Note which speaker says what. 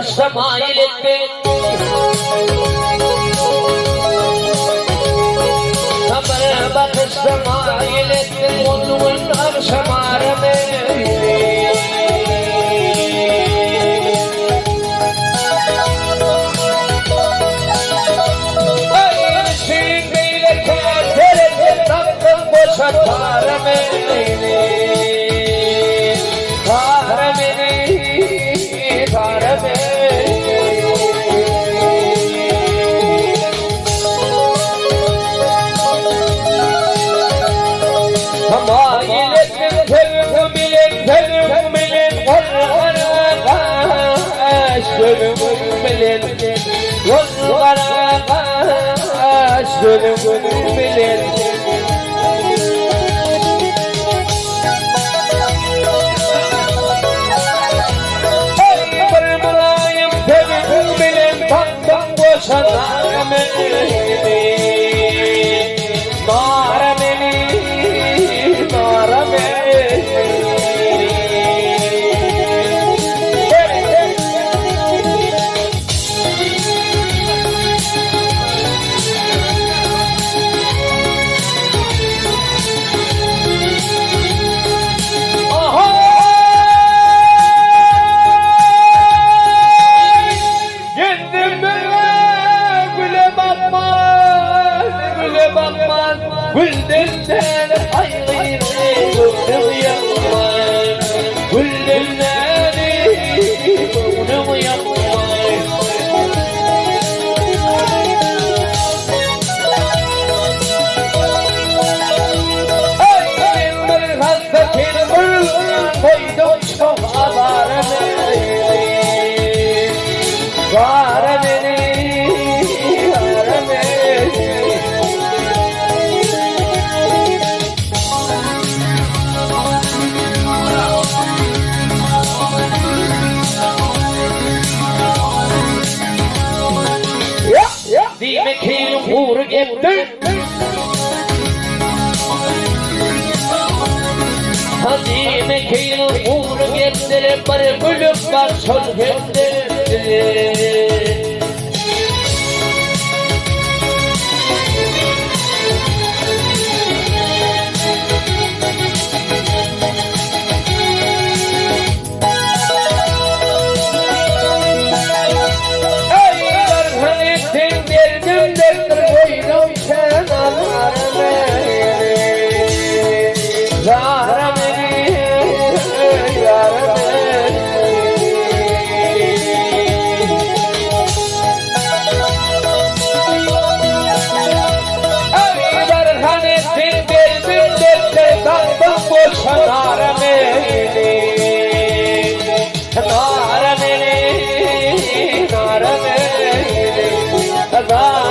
Speaker 1: şemaýyl etdi. Bir bakyşda maýyl etdi, ol gün agşamara meni. Aý, üçin beýlekä seretdim, tapdym goşa tara meni. Tara meni, tara meni. Maýyl etdim sözüň bilen, sözüň bilen, Gol gara gaş gözüň bilen, Gol gara gaş gözüň bilen. Eý, bir mylaýym sözüň bilen tapdym goşa nara meni, Nara meni, nara meni. Gülden aýry göwnüm ýakmaz, Gülden göwnüm ýakmaz. Aý, men bir hassa ten gül goýdum çoh azara meni, Zara meni, zara meni. Diýmek hiliň gury gepdir. Ha diýmek hiliň gury gepdir, bir gülüp bak şol hemdir. Eý, barhany sen derdim dertdir goýdum sen azara meni, zara meni, zara meni. Eý, barhany sen derdim dertdir tapdym boşa nara meni, nara meni, nara meni, zara.